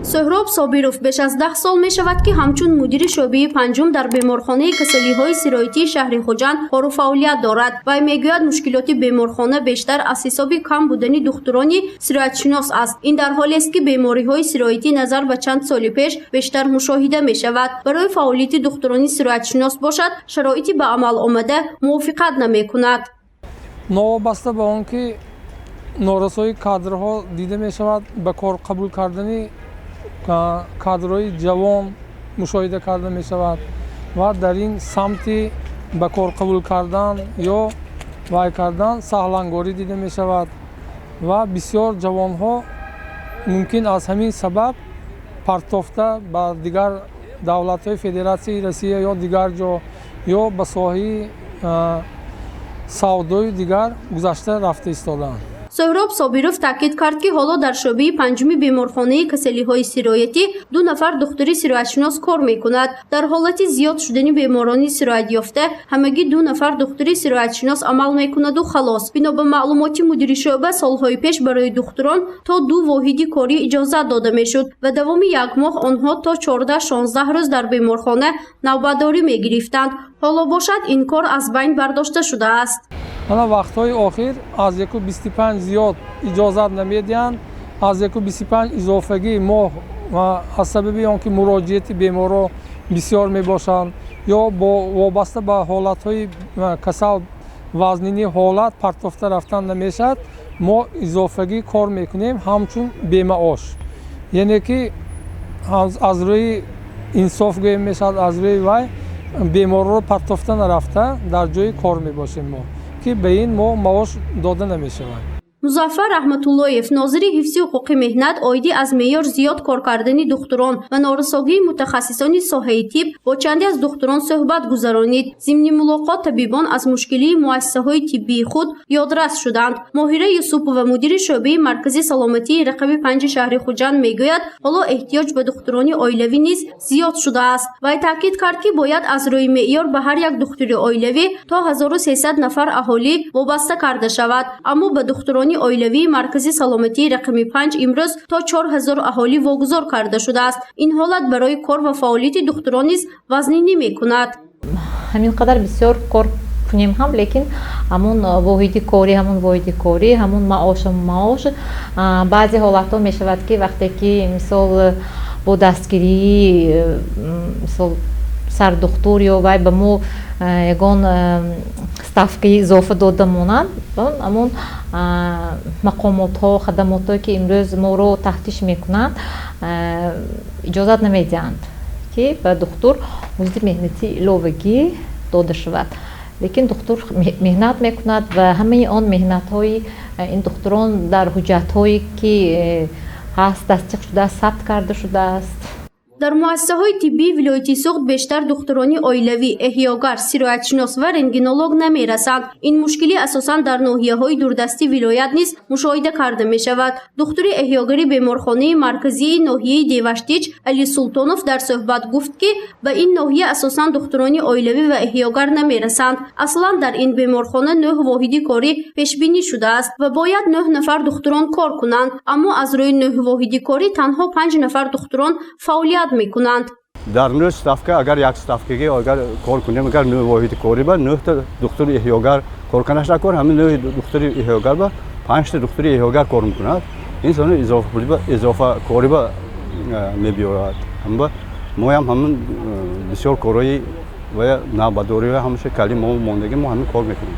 Соҳроб Собиров беш аз 10 сол мешавад, ки ҳамчун мудири шӯъбаи панҷум дар беморхонаи касалиҳои сироятии шаҳри Хуҷанд кору фаъолият дорад. Вай мегӯяд, мушкилоти беморхона бештар аз ҳисоби кам будани духтурони сироятшинос аст. Ин дар ҳолест, ки бемориҳои сироятӣ назар ба чанд соли пеш бештар мушоҳида мешавад. Барои фаъолияти духтурони сироятшинос бошад, шароити ба амал омада мувофиқат намекунад. Новобаста ба он ки норасоии кадрҳо дида мешавад, ба кор қабул кардани кадрҳои ҷавон мушоҳида карда мешавад ва дар ин самти ба кор қабул кардан ё вай кардан саҳлангорӣ дида мешавад ва бисёр ҷавонҳо мумкин аз ҳамин сабаб партофта ба дигар давлатҳои Федератсияи Россия ё дигар ҷо ё ба соҳаи савдои дигар гузашта рафта истодаанд. Соҳроб Собиров таъкид кард, ки ҳоло дар шӯъбаи панҷуми беморхонаи касалиҳои сироятӣ ду нафар духтури сироятшинос кор мекунад. Дар ҳолати зиёд шудани беморони сироятёфта ҳамагӣ ду нафар духтури сироятшинос амал мекунаду халос. Бино ба маълумоти мудири шӯъба, солҳои пеш барои духтурон то ду воҳиди корӣ иҷозат дода мешуд ва давоми як моҳ онҳо то 14-16 рӯз дар беморхона навбатдорӣ мегирифтанд. Ҳоло бошад, ин кор аз байн бардошта шудааст. Ана вақтҳои охир аз 1,25 зиёд иҷозат намедиҳанд. Аз 1,25 изофагӣ моҳ аз сабаби он ки муроҷиати беморро бисёр мебошанд ё бо вобаста ба ҳолатҳои касал, вазнини ҳолат партофта рафтан намешавад, мо изофагӣ кор мекунем ҳамчун бемаош, яъне ки аз рӯи инсоф гӯем мешавад, аз рӯи вай беморро партофта нарафта дар ҷои кор мебошем мо, ки ба ин мо маош дода намешавад. Музаффар Раҳматуллоев, нозири ҳифзи ҳуқуқи меҳнат, оиди аз меъёр зиёд кор кардани духтурон ва норасогии мутахассисони соҳаи тиб бо чанде аз духтурон суҳбат гузаронид. Зимни мулоқот табибон аз мушкилии муассисаҳои тиббии худ ёдрас шуданд. Моҳира Юсупова, мудири шӯъбаи маркази саломатии рақами 5-и шаҳри Хуҷанд, мегӯяд, ҳоло эҳтиёҷ ба духтурони оилавӣ низ зиёд шудааст. Вай таъкид кард, ки бояд аз рӯи меъёр ба ҳар як духтури оилавӣ то 1300 нафар аҳолӣ вобаста карда шавад, аммо ба духтурони оилавии маркази саломатии рақами 5 имрӯз то 4000 аҳолӣ вогузор карда шудааст. Ин ҳолат барои кор ва фаъолияти духтурон низ вазнинӣ мекунад. Ҳамин қадар бисёр кор кунем ҳам, лекин ҳамун воҳиди корӣ, ҳамун воҳиди корӣ, ҳамун маош, маош. Баъзе ҳолатҳо мешавад, ки вақте ки, мисол, бо дастгирии, мисол, сардухтур ё вай ба мо ягон ставкаи изофа дода монанд, ҳамон мақомотҳо, хадамотҳое ки имрӯз моро тафтиш мекунанд, иҷозат намедиҳанд, ки ба духтур музди меҳнатии иловагӣ дода шавад. Лекин духтур меҳнат мекунад ва ҳамаи он меҳнатҳои ин духтурон дар ҳуҷҷатҳое ки ҳаст, тасдиқ шудааст, сабт карда шудааст. Дар муассисаҳои тиббии вилояти Суғд бештар духтурони оилавӣ, эҳёгар, сироятшинос ва рентгенолог намерасанд. Ин мушкилӣ асосан дар ноҳияҳои дурдасти вилоят низ мушоҳида карда мешавад. Духтури эҳёгари беморхонаи марказии ноҳияи Деваштич Али Султонов дар суҳбат гуфт, ки ба ин ноҳия асосан духтурони оилавӣ ва эҳёгар намерасанд. Аслан дар ин беморхона нӯҳ воҳиди корӣ пешбинӣ шудааст ва бояд нӯҳ нафар духтурон кор кунанд, аммо аз рӯи нӯҳ воҳиди корӣ танҳо панҷ нафар духтурон фаъолият мекунанд. Дар нӯҳ ставка, агар як ставкаги агар кор кунем, агар нӯҳ воҳиди корӣ ба нӯҳта духтури эҳёгар кор канаш кор, ҳамин нӯҳ духтури эҳёгар ба панҷта духтури эҳёгар кор мекунад. Ин сони изофа корӣ ба мебиёрад. Ҳамба моям ҳамин бисёр корҳои ва навбатдорӣ ҳамаша кали мо мондагӣ, мо ҳамин кор мекунем.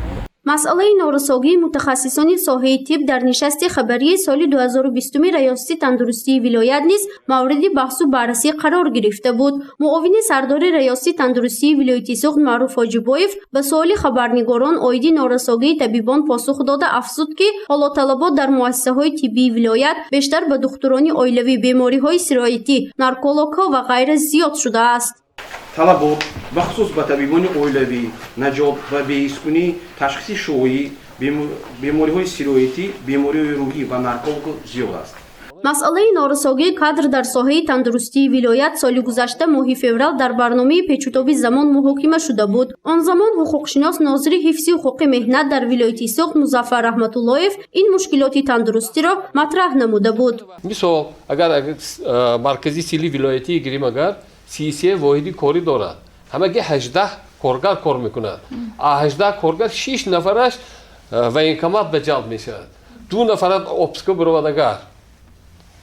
Масъалаи норасогии мутахассисони соҳаи тиб дар нишасти хабарии соли 2020 Раёсати тандурустии вилоят низ мавриди баҳсу баррасӣ қарор гирифта буд. Муовини сардори Раёсати тандурустии вилояти Суғд Маъруф Ҳоҷибоев ба суоли хабарнигорон оиди норасогии табибон посух дода, афзуд, ки ҳоло талабот дар муассисаҳои тиббии вилоят бештар ба духтурони оилавӣ, бемориҳои сироятӣ, наркологҳо ва ғайра зиёд шудааст. Талабот бахусус ба табибони оилавӣ, наҷот ва беҳискунӣ, ташхиси шуоӣ, бемориҳои сироятӣ, бемориҳои рӯҳӣ ва нарколог зиёд аст. Масъалаи норасогии кадр дар соҳаи тандурустии вилоят соли гузашта моҳи феврал дар барномаи Печутоби замон муҳокима шуда буд. Он замон ҳуқуқшинос, нозири ҳифзи ҳуқуқи меҳнат дар вилояти Суғд Музаффар Раҳматуллоев ин мушкилоти тандурустиро матраҳ намуда буд. Мисол, агар маркази сили вилоятӣ гирим, агар 33 воҳиди корӣ дорад, ҳамаги 18 коргар кор мекунад. А 18 коргар шиш нафараш военкомат ба ҷалб мешавад, ду нафарат отпуска биравад, агар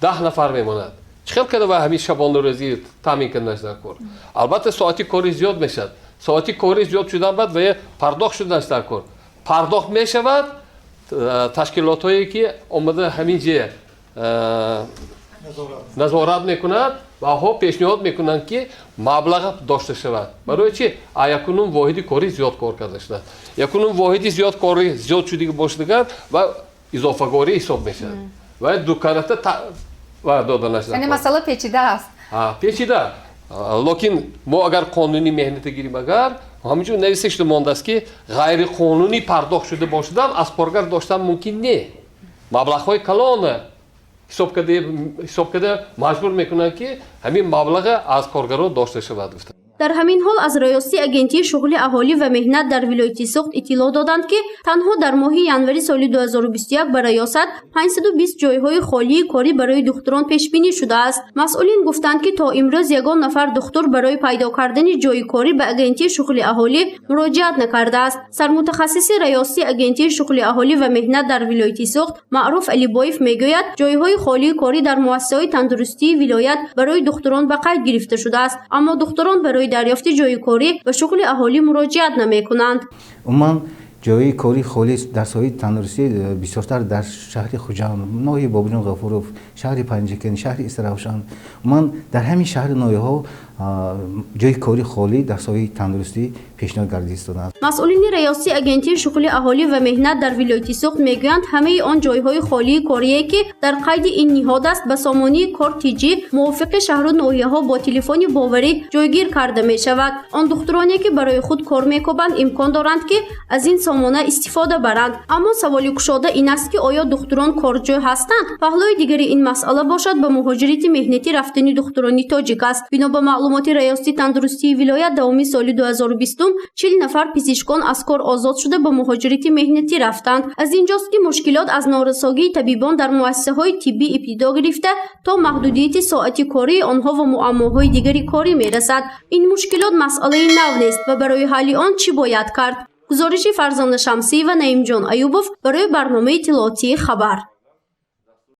10 нафар мемонад, чӣ хел када ва ҳамин шабонарӯзӣ таъмин карданаш дар кор? Албатта, соати кори зиёд мешавад. Соати кори зиёд шудан баъд ва пардохт шуданаш дар кор, пардохт мешавад. Ташкилотҳое ки омада ҳамин ҷе назорат мекунад ва ҳо пешниҳод мекунанд, ки маблағ дошта шавад. Барои чи? А якунум воҳиди корӣ зиёд кор карда шудааст. Якунум воҳиди зиёд кори зиёд шудиги бошадагар ва изофагорӣ ҳисоб мешавад ва дукарата ва дода. Яъне масъала печида аст. Печида, лекин мо агар қонуни меҳната гирим, агар ҳаминҷо нависта шуда мондааст, ки ғайриқонунӣ пардохт шуда бошадам, аз коргар доштан мумкин не. Маблағҳои калона ҳисоб карда маҷбур мекунанд, ки ҳамин маблаға аз коргарон дошта шавад, гуфта. Дар ҳамин ҳол, аз раёсати Агентии шуғли аҳолӣ ва меҳнат дар вилояти Суғд иттилоъ доданд, ки танҳо дар моҳи январи соли 2021 ба раёсат 520 ҷойҳои холии корӣ барои духтурон пешбинӣ шудааст. Масъулин гуфтанд, ки то имрӯз ягон нафар духтур барои пайдо кардани ҷойи корӣ ба Агентии шуғли аҳолӣ муроҷиат накардааст. Сармутахассиси раёсати Агентии шуғли аҳолӣ ва меҳнат дар вилояти Суғд Маъруф Алибоев мегӯяд, ҷойҳои холии корӣ дар муассисаҳои тандурустии вилоят барои духтурон ба қайд гирифта шудааст, аммо духтурон барои дарёфти ҷойи корӣ ба шуғли аҳолӣ муроҷиат намекунанд. Умуман, ҷойи кори холӣ дар соҳаи тандурустӣ бисёртар дар шаҳри Хуҷанд, ноҳияи Бобоҷон Ғафуров, шаҳри Панҷакент, шаҳри Истаравшан, умуман дар ҳамин шаҳри ноҳияҳо ҷойи кори холӣ дар соҳаи тандурустӣ пешниҳод гардида истодааст. Масъулини раёсати Агентии шуғли аҳолӣ ва меҳнат дар вилояти Суғд мегӯянд, ҳамаи он ҷойҳои холии корие, ки дар қайди ин ниҳод аст, ба сомонии кор тиҷӣ мувофиқи шаҳру ноҳияҳо бо телефони боварӣ ҷойгир карда мешавад. Он духтуроне, ки барои худ кор мекобанд, имкон доранд, ки аз ин сомона истифода баранд. Аммо саволи кушода ин аст, ки оё духтурон корҷӯ ҳастанд? Паҳлӯи дигари ин масъала бошад, ба муҳоҷирати меҳнатӣ рафтани духтурони тоҷик аст. Бино ба маълумоти раёсати тандурустии вилоят, давоми соли 2020 40 нафар пизишкон аз кор озод шуда, ба муҳоҷирати меҳнатӣ рафтанд. Аз инҷост, ки мушкилот аз норасогии табибон дар муассисаҳои тиббӣ ибтидо гирифта то маҳдудияти соати кории онҳо ва муаммоҳои дигари корӣ мерасад. Ин мушкилот масъалаи нав нест ва барои ҳалли он чӣ бояд кард? Гузориши Фарзона Шамсиева, Наимҷон Аюбов барои барномаи иттилоотии «Хабар».